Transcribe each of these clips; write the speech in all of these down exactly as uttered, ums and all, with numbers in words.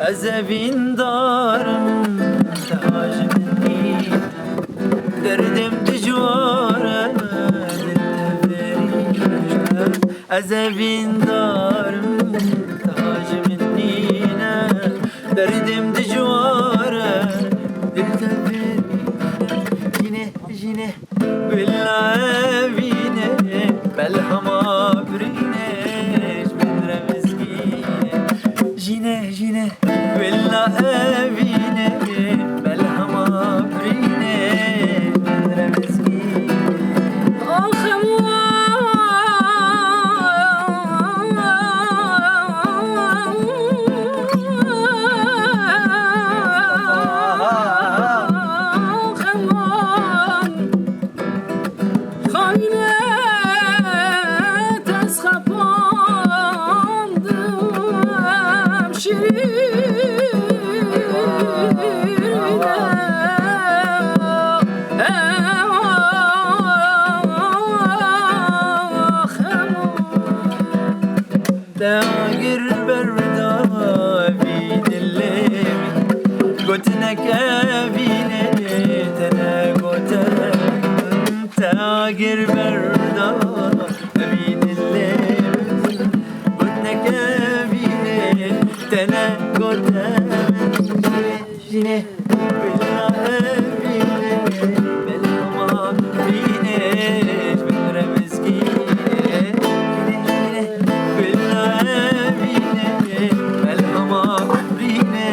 Ez evîndarim, teha ji min nîne. Derdêm dijwar e, dil tev verîne. Ez evîndarim, teha ji min nîne. Derdêm dijwar e, dil tev verîne. Jîne, jîne. Bila evîne, belhema birîne, ji bin re mizgîne. Jîne, jîne, bila evîne, belhema birîne, ji bin re mizgîne. Ax, Xayne, ez xepandim, şirîne. Dagir berda vî dilê min, gotinek evîne te negote min. Dagir berda vî dilê min, gotinek evîne te negote min. Jîne, bila evîne, belhema birîne, ji bin re mizgîne. Jîne, jîne, bila evîne, belhema birîne,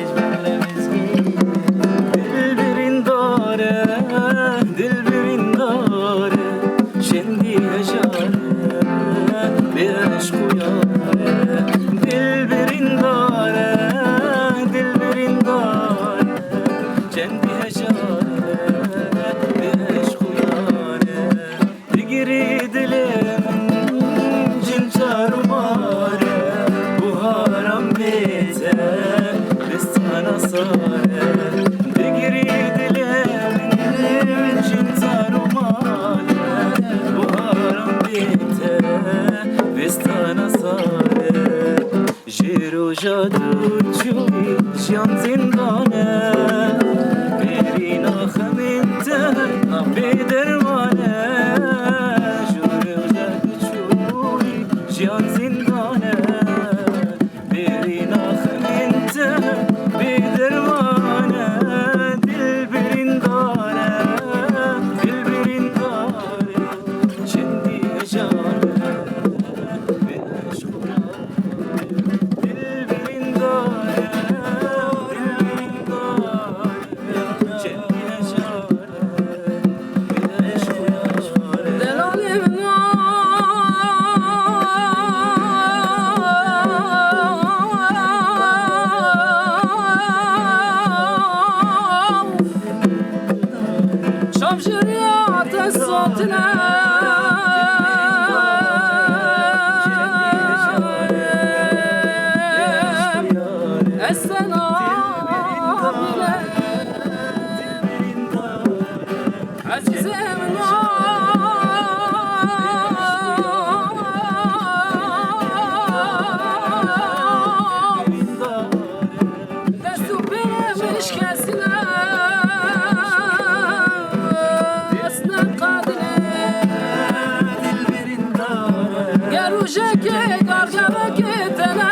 ji bin re mizgîne. Dil birîndar e, dil birîndar e. Çendî hejar e, bê eşq û yar e, dil birîndar e, dil birîndar e. Çendî hejar e, bê eşq û yar e. Digirî dilê min, cin çar û mar e, buharan bê te, bistana sar e. Digirî dilê min, cin çar û mar e, buharan bê te, bistana sar e. Ji roja tu çûyî jiyan zindan e, bêrîna xemên te bê derman e. Ji roja tu çûyî jiyan zindan e, bêrîna xemên te bê derman e. Dil birîndar e, dil birîndar e, çendî hejar e. Şam ji riya te sotine. Ez te nabîne. Ezîzê min a. Dest û pêrê min şikestine, ez ne qadine. Ger rojekê gargevekê te ne